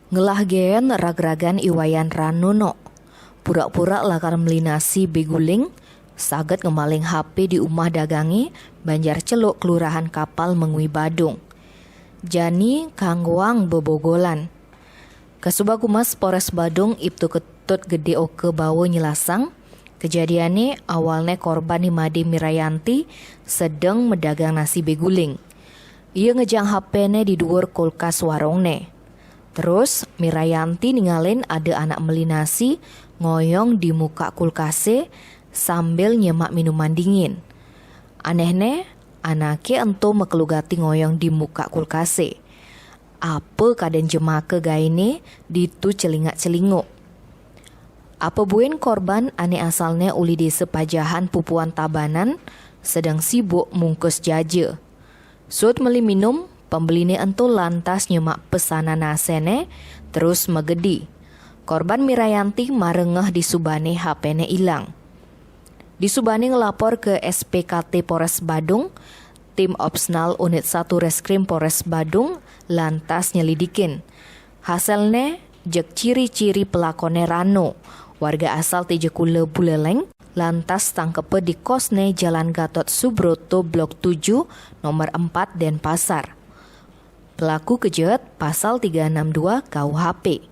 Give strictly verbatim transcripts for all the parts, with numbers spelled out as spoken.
Ngelah gén ragragan I Wayan Rano no. Pura-pura lakar meli nasi bé guling, saget ngemaling H P di umah dagangé, Banjar Celuk, Kelurahan Kapal, Mengwi, Badung. Jani kanggoang bebogolan. Kasubag Humas Polres Badung, Ibtu Ketut Gede Oke Bawa, nyelasang, kejadiané awalné korban Ni Made Mirayanti sedeng medagang nasi bé guling. Ia ngejang H P-né di duur kulkas warungné. Terus, Mirayanti ningalin ada anak meli nasi ngoyong di muka kulkasé sambil nyemak minuman dingin. Anéhné, anaké ento makelugati ngoyong di muka kulkasé. Apa kadén jemaka gaéné ditu celingak-celinguk. Apa buin korban ané asalné uli Désa Pajahan, Pupuan, Tabanan, sedeng sibuk mungkus jaja. Suud meli minum, pembeliné ento lantas nyemak pesanan nasiné, terus magedi. Korban Mirayanti mara ngeh disubané H P-né ilang. Disubané ngelapor ka S P K T Polres Badung, tim Opsnal Unit satu Reskrim Polres Badung lantas nyelidikin. Hasilné, jeg ciri-ciri pelakoné Rano, warga asal Tejekula, Buleleng, lantas tangkepa di kosné Jalan Gatot Subroto, Blok tujuh, nomor empat, Denpasar. Pelaku kejeet pasal tiga enam dua K U H P.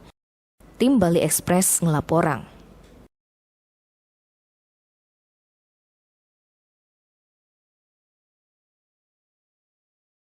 Tim Bali Express ngelaporang.